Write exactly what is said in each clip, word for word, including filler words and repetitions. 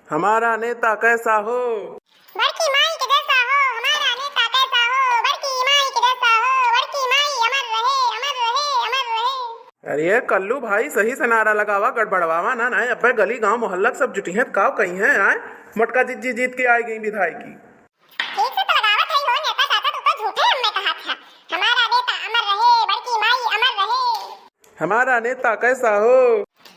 हमारा नेता कैसा हो? बड़की माई के जैसा हो, हमारा नेता कैसा हो? बड़की माई के जैसा हो, बड़की माई अमर रहे, अमर रहे, अमर रहे। अरे कल्लू भाई, सही से नारा लगावा, गड़बड़वावा ना, ना अबे गली गांव मोहल्ला के सब जुटिहैं त काव कहिहैं, आय? मोटका जिज्जी जीत के आइ गई विधायकी। ठीक से तो लगावत है हो नेता चाचा, तू तो झूठे हमें कहा था। हमारा नेता अमर रहे, बड़की माई अमर रहे। हमारा नेता कैसा हो?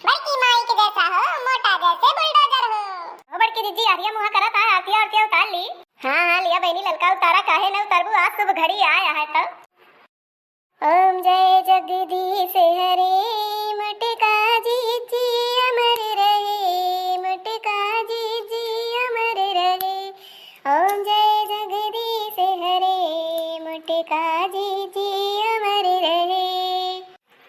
बड़की माई के जैसा हो, मोटा जैसे बुलडोजर हो। ओ बड़की जिज्जी, आरिया मुहा करत है, आरतिया आरतिया उतार ली। हाँ, हाँ, लिया बहिनी ललका उतारा, काहे न उतारबू, आज शुभ घड़ी आया है तो। ओम जय जगदीश हरे, मोटका जिज्जी अमर रहे, मोटका जिज्जी अमर रहे। ओम जय जगदीश हरे, मोटका जिज्जी अमर रहे।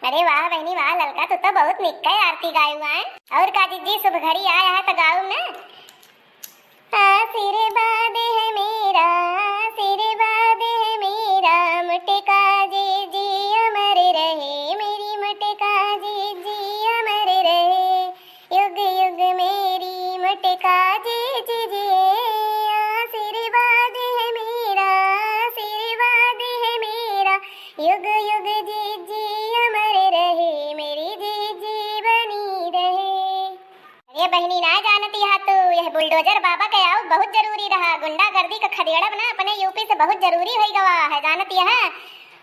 अरे वाह बहिनी वाह, ललका तू तो बहुत निक्कै आरती गायू है। और का जिज्जी, शुभ घड़ी आया है तो गाऊ ना। आशीर्वाद है मेरा, आशीर्वाद है मेरा, मोटका जिज्जी अमर रहे, मेरी मोटका जिज्जी अमर रहे, युग युग मेरी मोटका जिज्जी जिए। आशीर्वाद है मेरा, आशीर्वाद है मेरा, युग युग जिज्जी अमर रहे, मेरी जिज्जी बनी रहे। अरे बहिनी, ना जानती हा तू, यह बुलडोजर बाबा के आउ बहुत जरूरी रहा। गुंडागर्दी का खदेड़ब ना अपने यूपी से बहुत जरूरी होइ गवा है, जानती हा?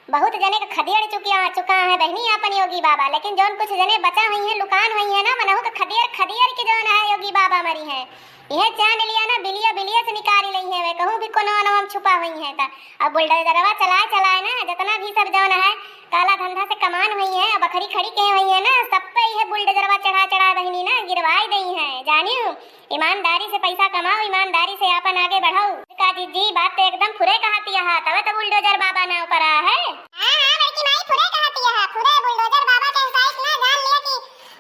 बहुत जने का खदेड़ चुकिया, चुका है बहिनी आपन योगी बाबा, लेकिन जौन कुछ जने बचा हुई हैं, लुकान हुई हैं ना, मनहु का खदेड़, खदेड़ के जौन है योगी बाबा मरी हैं। यह जान लिया ना, बिलिया, बिलिया से निकाली लई हैं वे, कहूँ भी कोनो अनवा में छुपा हुई हैं त। अब बुलडोजरवा चलाए, चलाए ना, जितना भी सब जौन है, काला धंधा से कमान हुई हैं, अब बखरी खड़ी के हुई हैं ना, सब पे यह बुलडोजरवा चढ़ा, चढ़ा बहिनी ना, गिरवाई दई हैं, जानियो। ईमानदारी से पैसा कमाओ, ईमानदारी से आपन आगे बढ़ाओ। का जिज्जी, बात तो एकदम फुरे कहतिया हा, तबे तो बुलडोजर बाबा नाव परा है। हाँ, हाँ, बड़की माई फुरे कहतिया हा, फुरे बुलडोजर बाबा के हिसाब से ना जान लिया कि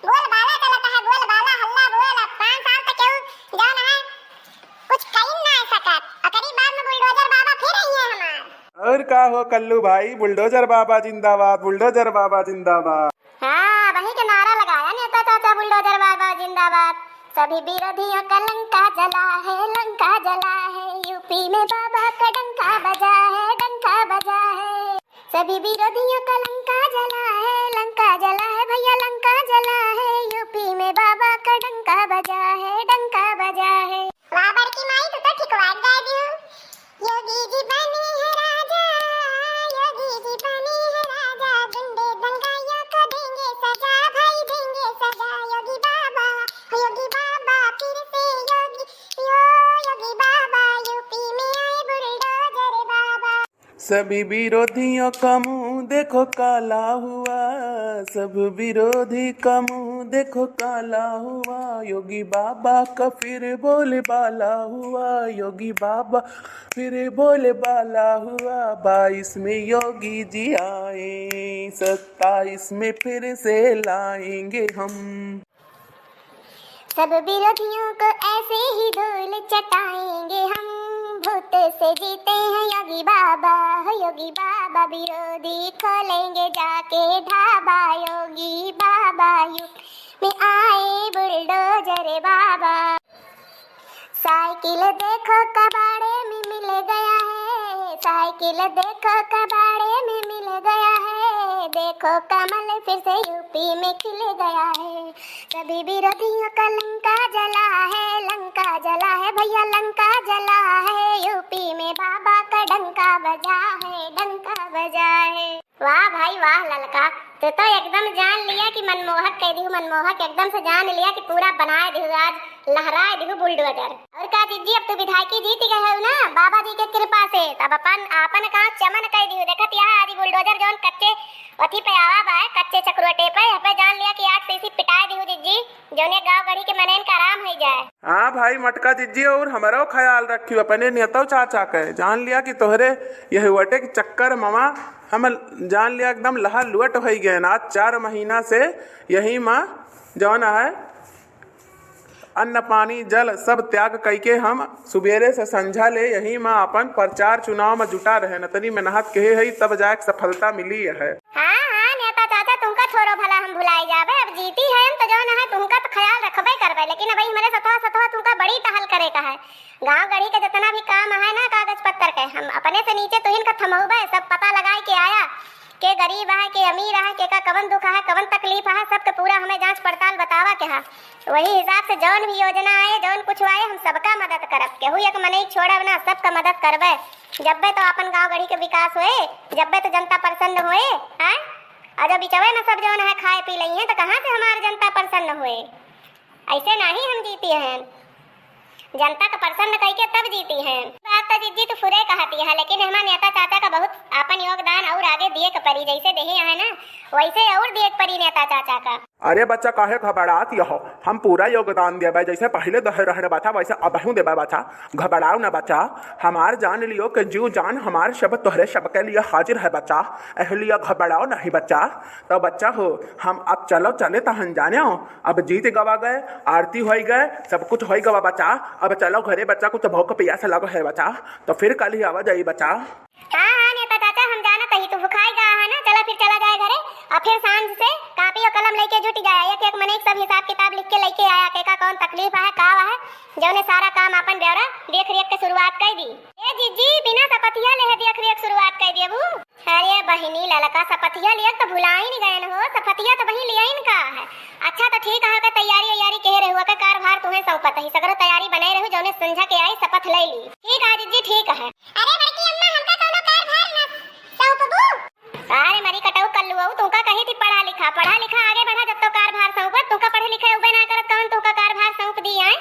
बोल बाला चलत है, बोल बाला, हल्ला बोल, अब पाँच साल तक केहू जौन है कुछ कही ना सकत, ओकरी बाद में बुलडोजर बाबा फिर आई है हमार। और का हो कल्लू भाई, बुलडोजर बाबा जिंदाबाद, बुलडोजर बाबा जिंदाबाद। हाँ, वही के नारा लगाया नेता चाचा, बुलडोजर बाबा जिंदाबाद। सभी विरोधियों का लंका जला है, लंका जला है, यूपी में बाबा का डंका बजा है, डंका बजा है। सभी विरोधियों का लंका जला है, लंका जला है भैया, लंका जला है, यूपी में बाबा का डंका बजा है, डंका बजा है। वाह बड़की माई, तू तो ठीक बात गाय दियो। योगी जी बने हैं राजा, योगी जी बने हैं राजा, गुंडे दंगाइयों को देंगे सजा, भाई देंगे सजा। योगी बाबा, योगी बाबा, फिर से योगी, यो योगी बाबा, यूपी में आए बुलडोजर बाबा। सभी विरोधियों का मुंह देखो काला हुआ, सब विरोधी का मुंह देखो काला हुआ, योगी बाबा का फिर बोलबाला हुआ, योगी बाबा फिर बोलबाला हुआ। बाईस में योगी जी आए, सत्ताईस में फिर से लाएंगे हम। सब विरोधियों को ऐसे ही धूल चटाएंगे हम। वोट से जीते हैं योगी बाबा, हो योगी बाबा, विरोधी खोलेंगे जाके ढाबा। योगी बाबा यूपी में आए बुलडोजर बाबा। साइकिल देखो कबाड़े में मिल गया है, साइकिल देखो कबाड़े में मिल गया है, देखो कमल फिर से यूपी में खिल गया है। सभी विरोधियों का लंका जला है, लंका जला है भैया, लंका जला है, यूपी में बाबा का डंका बजा है, डंका बजा है। वाह भाई वाह ललका, तू तो एकदम जान लिया कि मनमोहक कह दिहू, मनमोहक एकदम से जान लिया कि पूरा बनाए दिहू, आज लहराए दिहू बुलडोजर। और का जिज्जी, अब तू विधायकी जीत गए हो ना बाबा जी के कृपा से, तब अपन आपन का चमन कह दिहू। देखत यहाँ आज बुलडोजर जौन कच्चे अथी पे आवा बा, कच्चे चकरोटे पे, यहाँ पे जान लिया कि आज से इसी पिटाए दिहू जिज्जी। जौने गाँव गढ़ी के मनइन का आराम होइ जाए। हाँ भाई मटका जिज्जी, और हमरो ख्याल रखियो अपने नेतव चाचा के। जान लिया कि तोहरे यह वटे के चक्कर ममा हम जान लिया एकदम लहा लुअट होइ गए ना। चार महीना से यही माँ जौन है अन्न पानी जल सब त्याग कइके हम सुबेरे से संझा ले यही माँ अपन प्रचार चुनाव में जुटा रहे। नतनी मेहनत कहे है तब जाके सफलता मिली है। हाँ, हाँ, नेता चाचा, तुमका छोड़ो भला, हम भुलाई जाबे, अब जीती है तो जौन है तुमका तो ख्याल रखबे करबे, लेकिन अब हमरे सथवा सथवा तुमका बड़ी टहल करे का है। गाँव गढ़ी के जितना भी काम है ना कागज पत्तर के, हम अपने से नीचे तुहिन का थमउबे, सब पता लगाए के आया, के गरीब है, के अमीर है, के का कवन दुख है, कवन तकलीफ है, सबके पूरा हमें जाँच पड़ताल बतावा के है। वही हिसाब से जौन भी योजना आए, जौन कुछ आए, हम सबका मदद करब, केहू एक मनई छोड़ब ना, सबका मदद करबे। जब्बे तो आपन गाँव गढ़ी के विकास होए, जब्बे तो जनता प्रसन्न होए, हैं? आ जब बिचवे में सब जौन है खाए पी लइहें, तो कहाँ से हमार जनता प्रसन्न होए? ऐसे नहीं हम जीती हैं, जनता का प्रसन्न कइके तब जीती हैं। बात तो जिज्जी तू फुरे कहती है, लेकिन हमार नेता चाचा का बहुत आपन योगदान और आगे दिए के परी, जैसे देहे है ना, वैसे और दिए के परी नेता चाचा का। अरे बच्चा, काहे घबरात यहो? हम पूरा योगदान देबे, जैसे पहिले दहे रहने बच्चा, वैसे अबहूँ देबे बच्चा। घबराओ न बच्चा, हमार जान लियो कि जीव जान हमार सब तोहरे सबके लिए हाजिर है बच्चा, एह लिए घबराओ नहीं बच्चा। तो बच्चा हो, हम अब चलो चले तहन जाने हो, अब जीत गवा गए, आरती होई गए, सब कुछ होई गवा बच्चा। अब चलो घरे बच्चा, कुछ भूख पियास लगो है बच्चा, तो फिर कल ही आवा जाई बच्चा। हाँ, हाँ, नेता चाचा, हम जानत हई, तू भुखाई गा है ना, चला फिर चला जाए घरे, और फिर सांझ से कापी और कलम लेके जुट जाए, एक एक मनई सब हिसाब किताब लिख के लेके आया, केका कौन तकलीफ है, का है, जौने सारा काम आपन ब्यौरा देख रेख के शुरुआत कर दी। ए जीजी, बिना सपथिया ले है देख रेख शुरुआत कर देबू? अरे बहिनी, ललका सपथिया लिया तो भुलाइन गए न हो, सपथिया तो वहीं लियाइन का है। अच्छा तो ठीक है, का तैयारी वैयारी कहे रहुआ, का कारभार तुम्हें सौंपत ही, सगरो तैयारी बनाए रहू, जौने संझा के आई सपथ ले ली। ठीक है जीजी, ठीक है। अरे बड़की अम्मा, हमका कौनो कारभार ना सौंपबू? अरे मरी कटऊ कल्लू, तुमका कही थी पढ़ा लिखा, पढ़ा लिखा आगे बढ़ा, जब तो कारभार सौंपत, तुमका पढ़े लिखे उबे ना करत, कौन तुमका कारभार सौंप दी आए?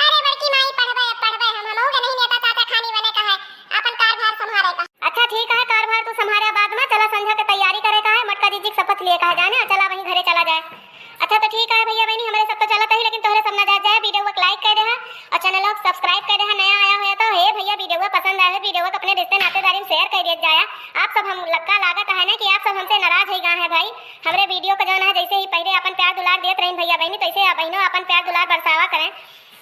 अरे बड़की माई, पढ़बे, पढ़बे हम, हमहू के नहीं नेता चाचा खानी बने का है, अपन कारभार संभारे का। अच्छा ठीक है, कारभार तू संभारे बाद में, चला संझा के तैयारी करे का है, मटका जीजी के सपथ लिए का है जाने, चला वहीं घरे चला जाए। अच्छा तो ठीक है भैया बहनी, हमरे सब तो चलत ही, लेकिन तोहरे सब ना जात जाए, video को like कर दे हा और channel को subscribe कर दे हा, नया आया हुआ तो। हे भैया, video पसंद आए हो, video को अपने रिश्ते नातेदारी में share कर दिया जाए। आप सब हम लक्का लागत है ना कि आप सब हमसे नाराज हो गए हैं भाई। हमरे video को जौन है जैसे ही पहले अपन प्यार दुलार देत रही भैया बहनी, तो ऐसे बहनों अपन प्यार दुलार बरसावा करें।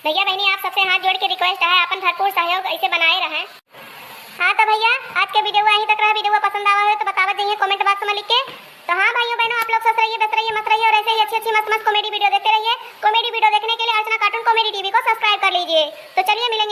भैया बहनी, आप सबसे हाथ जोड़ के request है, अपन भरपूर सहयोग ऐसे बनाए रहें। हाँ तो भैया, आज के video यहीं तक रहा। Video पसंद आवा हो तो बतावत जाइए comment box में लिख के। तो हाँ भाइयों बहनों, आप लोग स्वस्थ रहिए, व्यस्त रहिए, मस्त रहिए और ऐसे ही अच्छी अच्छी मस्त मस्त comedy video देखते रहिए। Comedy video देखने के लिए अर्चना cartoon comedy TV को subscribe कर लीजिए। तो चलिए मिले